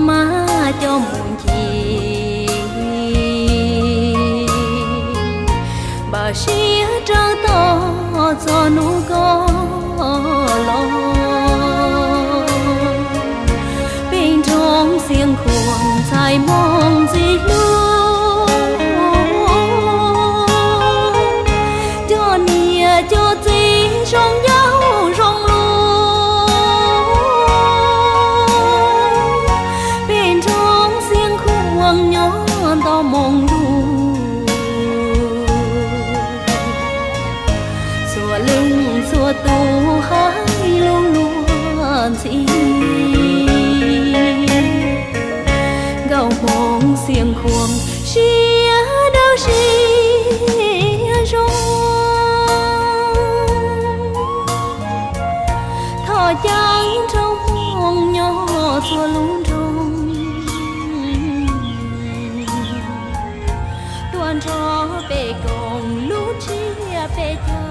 Maj coj mus ncig, npaj siab rau toj txog hnub koj los. Peb nroog Xiav Khuam ntxhais Hmoob ntxim hlub, cov niam cov txiv zoo nyob zoo lus. Peb nroog Xiav Khuam nyob nto moo ntuj, txhua leej txhua tus hais lus luag ntxhi. Nkauj Hmoob Xiav Khuam siab dawb siab zoo, thov caw nroog Hmoob nyob txhua lub nroog, tuaj nrog peb koom lub tsiab peb caug.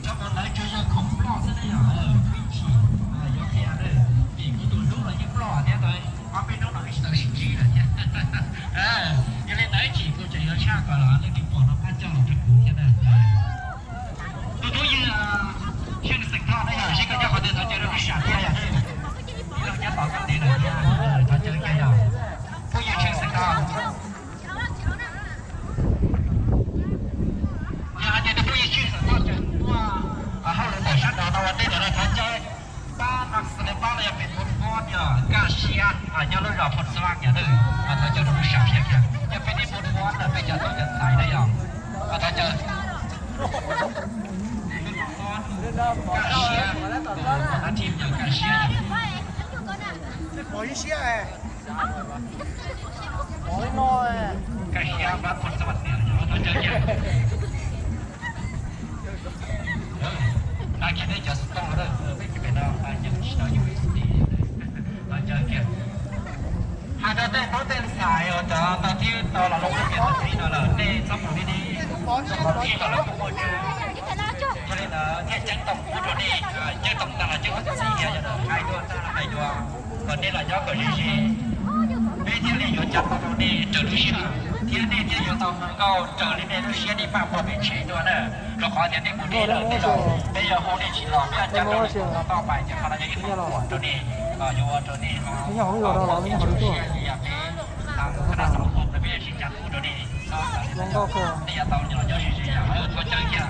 Cov uas lawv tsuas yog khoom ploj xwb na yog, peb tsis yuav qhia, vim kuv tus hlub los yeej ploj thiab ntag, ob peb hnub no wb tsis tau sib ntsib lawm thiab. Yog li ntawd tsis kuv tseem yuav tshaj kom leej twg pom no pab coj los rau kuv thiab ntag. Tus tub yawg Tsheej Xeem Thoj na yog, seb koj nyob qhov twg thov caw rau lub sij hawm thiab yog, ib leeg nyob tom koj ntev lawm thiab, thov caw kiag yog. Phooj ywg Tsheej Xeem Thoj. Yog hais tias tus phooj ywg Tsheej Xeem Thoj tseem muaj hauj lwm ntawm sab nraud no ua ntej ntawm no thov caw pab no xws li pab los yog pem Npoo Thuab yog Kaj Siab nyob lub zos Phoos Xas Vaj yog, thov caw rau lub sij hawm thiab. Yog peb teb Npoo Thuab ntawm peb cov tub cov ntxhais na yog, thov caw Kaj Siab, Kaj Siab yog. Kaj Siab pab Phoos Xas Vaj tias thov caw kiag. Nag kiag nej cov xov tooj lawm, peb cov pem no nyeem tsis tau U S D, thov caw kiag. Hais rau tej tub tej ntxhais uas cov tau thib tau los lub tias tau thib no lawm, nej txhob mus li li, txhob mus li kom lawv kuj muaj tswv. Yog li ntawd thiaj ceeb toom pub rau nej, ceeb toom tag los ceeb toom txij thiab, yog hais dua tag los hais dua, kom nej los nyob kom ze ze, peb thiaj li yuav coj tau rau nej raws lub sij hawm thiab nej thiaj yuav tau hu nkauj raws li nej lub siab nej maj puag pem tsev dua na. Rau qhov tias nej mus deb lawm tej zaum peb yuav hu nej tsis los, peb yuav cav rau nej tus no tau pais ces qhov no yog ib qho uas rau nej, yuav ua rau nej ho ua siab li yog peb thab xav hu no peb yuav tsis cav pub rau nej, nej yuav tau los nyob ze ze yom, thov caw kiag.